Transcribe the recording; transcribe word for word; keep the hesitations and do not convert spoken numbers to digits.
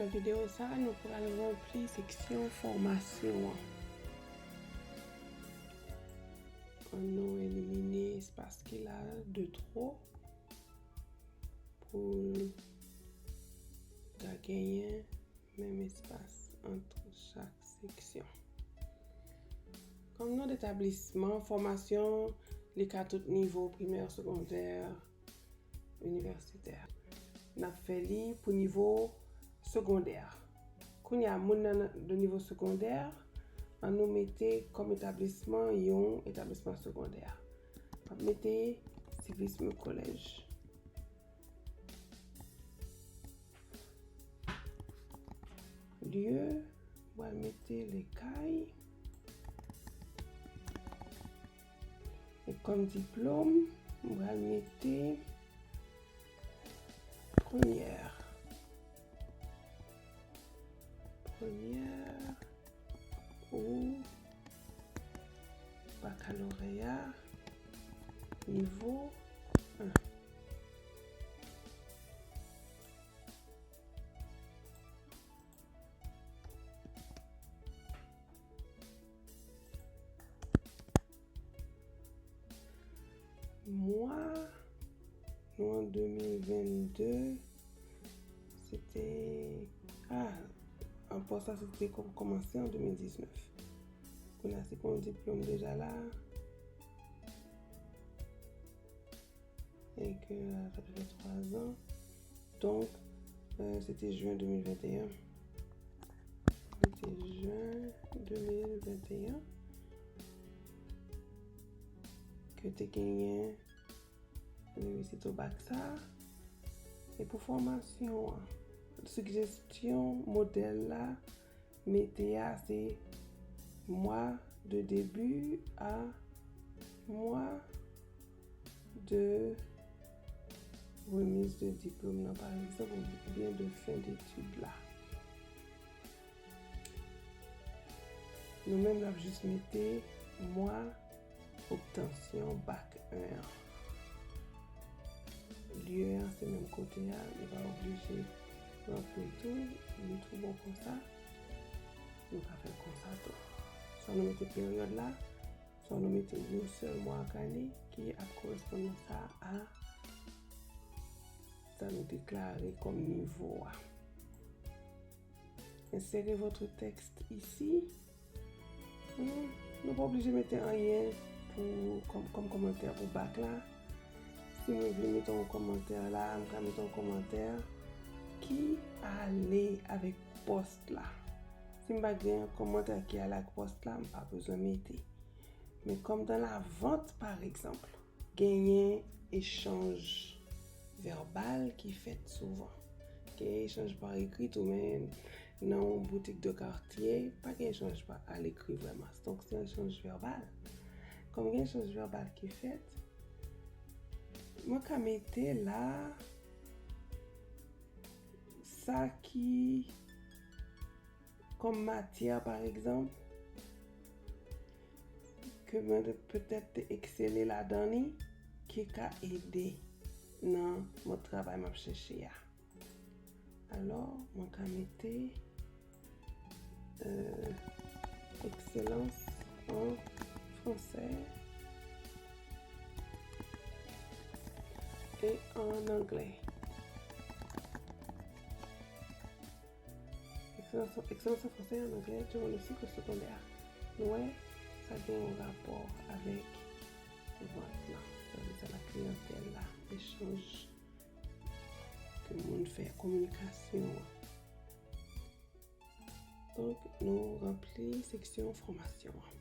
Nan videyo sa a, nou pral ranpli seksyon fòmasyon an. Ann nou elimine espas ki la de twò pou l ka genyen menm espas ant chak seksyon. Kòm non detablisman, fòmasyon, li ka tout nivo, primè, segondè, inivèsitè. N ap fè li pou nivo segondè. Kounye a, moun nan de nivo segondè, ann nou mete kòm etablisman yon etablisman segondè. M ap mete Civisme Collège. Lye, m pral mete Lekay. E kòm diplòm, m pral mete premyè. Premyè ou bakaloreya nivo en. Mwa, nou an de mil vennde, se te, a, an pòs la se te kò-, kòmanse an de mil diznèf. Kounye a se pou yon diplòm deja la. E ke, euh, sa te fè twa zan. Donk, euh, se te jen de mil venteyen. Se te jen de mil venteyen ke te genyen reyisita bak sa. E pou fòmasyon an, sigjesyon modèl la, mete a, se mwa de debi a mwa de remiz de diplòm nan, pa egzanp, oubyen de fen detid la. Nou menm, n ap jis mete mwa obtansyon bak en an. Lye a se menm kote a, nou pa oblije ranpli l tou, li tou bon konsa. Nou ka fè l konsa tou. Swa nou mete peryòd la, swa nou mete yon sèl mwa ak ane ki ap koresponn nan sa a sa nou deklare kòm nivo a. Insérez votre texte ici. Hmm, nou pa oblije mete anyen pou, kòm, kòm kòmantè pou bak la. Si mwen vle mete yon kòmantè la, m ka mete yon kòmantè ki ale avèk pòs la. Si m pa gen yon kòmantè ki ale ak pòs la, m pa bezwen mete. Men kòm dans la vente, pa egzanp, genyen echanj vèbal ki fèt souvan. Genyen echanj pa ekri tou, men nan yon boutik de katye, pa gen echanj pa alekri vrèman. Donk, se yon echanj vèbal. Kòm gen echanj vèbal ki fèt, mwen ka mete la sa ki kòm matyè, pa egzanp, ke mwen te, petèt te eksele ladan li, ki ka ede nan mòd travay m ap chèche a. Alò, mwen ka mete, euh, excellence en français et en anglais. Excellence, excellence en français et en anglais durant le cycle secondaire. Nou wè, sa gen yon rapò avèk vant lan, sèvis a la kliyantèl la, echanj ke moun fè, kominikasyon an. Donk, nou ranpli seksyon fòmasyon an.